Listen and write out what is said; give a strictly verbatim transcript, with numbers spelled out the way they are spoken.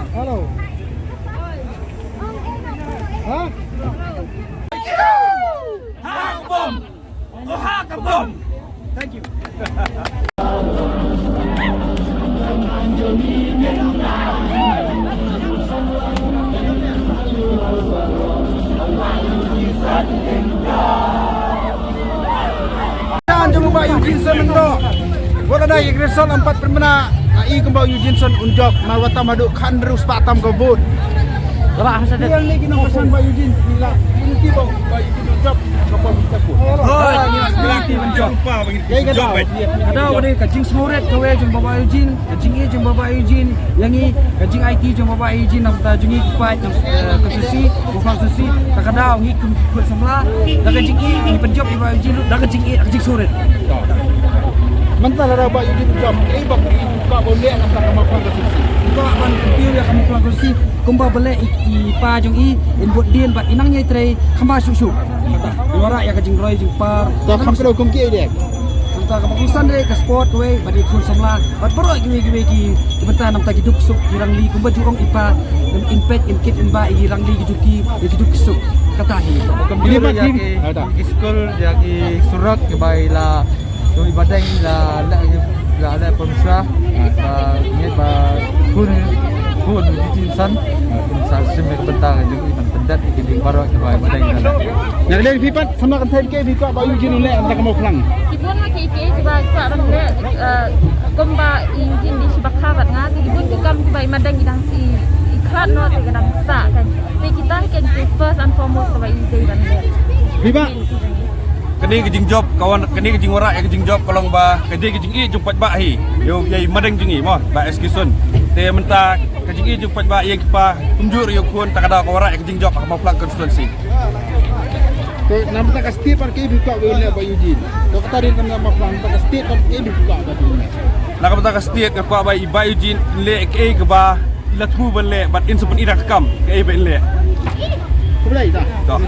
Hello. Huh? Ha ka bom! Oh, ha ka bom! Thank you. Jan jong u Bah Eugene Son, ynda wat la dei ïa ki result em pat pynbna, nga i kumba u Eugene Son un jop, namar wat tam haduh khatnriew spah tam ka vote. Ba hasa de. Ïa lei ki nongkyrshan Bah Eugene, ngi la guarantee ba Bah Eugene un jop ka pom ka put. Hooid, ngi la guarantee ban jop. Ka dei ka daw. Ka daw ka dei ka jingsngewrit kawei jong u Bah Eugene. Ka jingïeit jong u Bah Eugene ïa ngi, ka jingaiti jong u Bah Eugene na ka bynta jong ngi ki paid, eh, constituency, Mawphlang constituency, ta ka daw ngi kum ki khun samla, da ka jingïeit ngi pynjop ïa u Bah Eugene, da ka jingïeit, da ka jingsngewrit. Mynta lada u Bah Eugene u jop, kaei ba phi kwah ban leh na ka bynta ka Mawphlang constituency? Kwah ban kyntiew ïa ka Mawphlang constituency kumba ba leh i, i pa jong i, in bud dien bad i nang ïai trei kham bha shuh shuh. Kata, i wanrah ïa ka jingroi jingpar. Te kham kdew kum kiei de? Mynta kaba kongsan de ka sport kawei, bad i khun samla, bad baroh kiwei kiwei ki, ki bynta na ka bynta ki duk suk ki rangli, kumba ju ong i pa, im, im peit im kit im bah ïa ki rangli ki jong ki, ïa ki duk ki suk. Kata hi. Kumjuh ïa ki, ki skul, ïa ki surok kiba i la, jong i Bah Deng la, la, la, la pynshah. Ba ngi ba khun, khun ki jinsan. Sa sim ka bynta jong i ban pyndat ïa ki ding baroh kiba i Bah Deng la. Ïa lei phi pat samla kynthei, kaei phi kwah Bah Eugene un leh na ka bynta ka Mawphlang? Ki bun ma ki, ki, kiba kwah ban leh, eh, kumba i Eugene dei shi bakha bad nga, te ki bun ki kam kiba i Bah Deng i dang shu, i khlad noh te ka dang sah kan. Te kita hi kan ki first and foremost kaba i dei ban leh. Phi bah? Kane ka jingjop, ka wan, kane ka jingwanrah ïa ka jingjop ka long ba ka dei ka jingïeit jong u paidbah hi. Ïa u, ïa i Bah Deng jong ngi mo, Bah S K Son. Te mynta ka jingïeit jong u paidbah ïa ki pa, kumjuh ïa u khun, ta ka daw ka wanrah ïa ka jingjop ha ka Mawphlang constituency. Te na ka bynta ka state pat kaei phi kwah ba un leh Bah Eugene? To kata dei na ka bynta Mawphlang, na ka bynta ka state pat kaei phi kwah ba un leh? Na ka bynta ka state nga kwah ba i Bah Eugene un leh kaei kaba i la thmu ban leh bad in sa pynïaid da ka kam kaei ba in leh. Khublei ta. To.